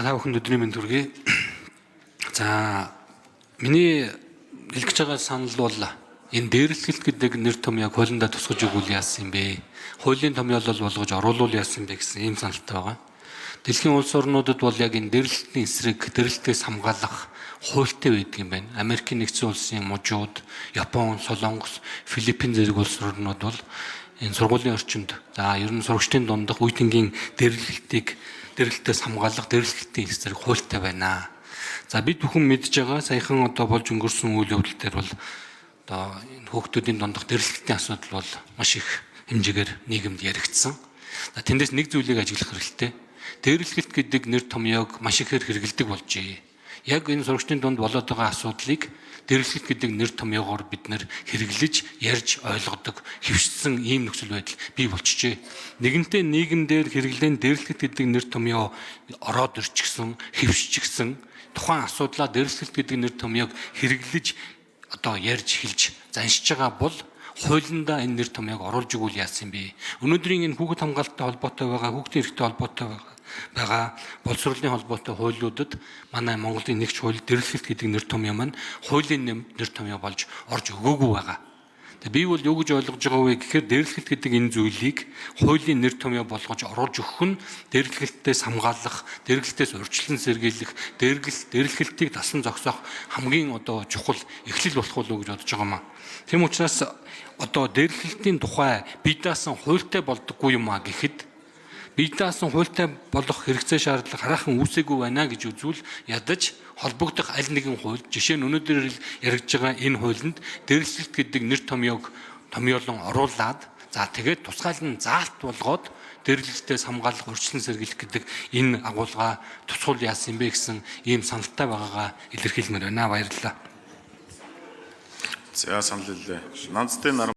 За, та бүхэнд өдрийн мэнд хүргэе. За, миний хэлэх гэж байгаа санал бол энэ дээрлэхэлт гэдэг нэр томьёог хуулиндаа тусгаж өгвөл яасан юм бэ? Хуулийн томьёолол болгож оруулвал яасан бэ гэсэн ийм саналтай байгаа. Дэлхийн улс орнуудад бол яг энэ дээрлэлтийн эсрэг, дээрлэлтээс хамгаалах хуультай байдаг юм байна. Америкийн нэгдсэн улсын мужууд, Япон, Солонгос, Филиппин зэрэг улс орнууд бол энэ сургуулийн орчинд, за, ер нь сурагчдын дундах үе тэнгийн дээрлэлтийг, дээрлэлтээс хамгаалах, дээрлэлтийн эсрэг хуультай байна. За, бид бүхэн мэдж байгаа, саяхан одоо болж өнгөрсөн үйл явдал дээр бол одоо энэ хүүхдүүдийн дундах дээрлэлтийн асуудал бол маш их хэмжээгээр нийгэмд яригдсан. За, тэндээс нэг зүйлийг ажиглах хэрэгтэй. Дээрлэлт гэдэг нэр томьёог маш ихээр хэрэглэдэг болжээ. Яг энэ сурагчдын дунд болоод байгаа асуудлыг дээрлэлт гэдэг нэр томьёогоор бид нар хэрэглэж, ярьж ойлгодог, хэвшсэн ийм нөхцөл байдал бий болчихжээ. Нэгэнтээ нийгэмдэр хэрэглэн дээрлэлт гэдэг нэр томьёо ороод ирчихсэн, хэвшчихсэн, тухайн асуудлаа дээрлэлт гэдэг нэр томьёог хэрэглэж одоо ярьж хэлж заншиж байгаа бол хуулиндаа энэ нэр томьёог оруулж өгвөл яасан юм бэ? Өнөөдрийн энэ хүүхэд хамгаалттай холбоотой байгаа, хүүхдийн эрхтэй холбоотой байгаа боловсролын холбоотой хуулиудад манай Монголын нэгч хууль дээрлэлт гэдэг нэр томьёо маань хуулийн нэр томьёо болж орж өгөөгүй байгаа. Тэгээ би бол юу гэж ойлгож байгаа вэ гэхээр дээрлэхэлт гэдэг энэ зүйлийг хуулийн нэр томьёо болгож оруулж өгөх нь дээрлэхэлтээс хамгаалах, дээрлэхэлтээс урьдчилан сэргийлэх, дээрлэхэлтийг дасан зогсоох хамгийн одоо чухал эхлэл болох уу гэж бодож байгаа юм аа. Тийм учраас одоо дээрлэхэлтийн тухай бие даасан хуультай болдоггүй юм а гэхэд бие даасан хуультай болох хэрэгцээ, шаардлага хараахан үүсээгүй байна гэж үзвэл ядаж холбогдох аль нэгэн хууль, жишээ нь өнөөдөр яригдж байгаа энэ хуулинд дээрлэлт гэдэг нэр томьёог томьёолон оруулаад, за, тэгээд тусгаалan заалт болгоод дээрлэлтээс хамгаалах, урьдчилан сэргийлэх гэдэг энэ агуулга тусгуул яасан юм бэ гэсэн ийм саналтай байгаагаа илэрхийлмээр байна. Баярлалаа. За, санал хэллээ. Нанцтай наран.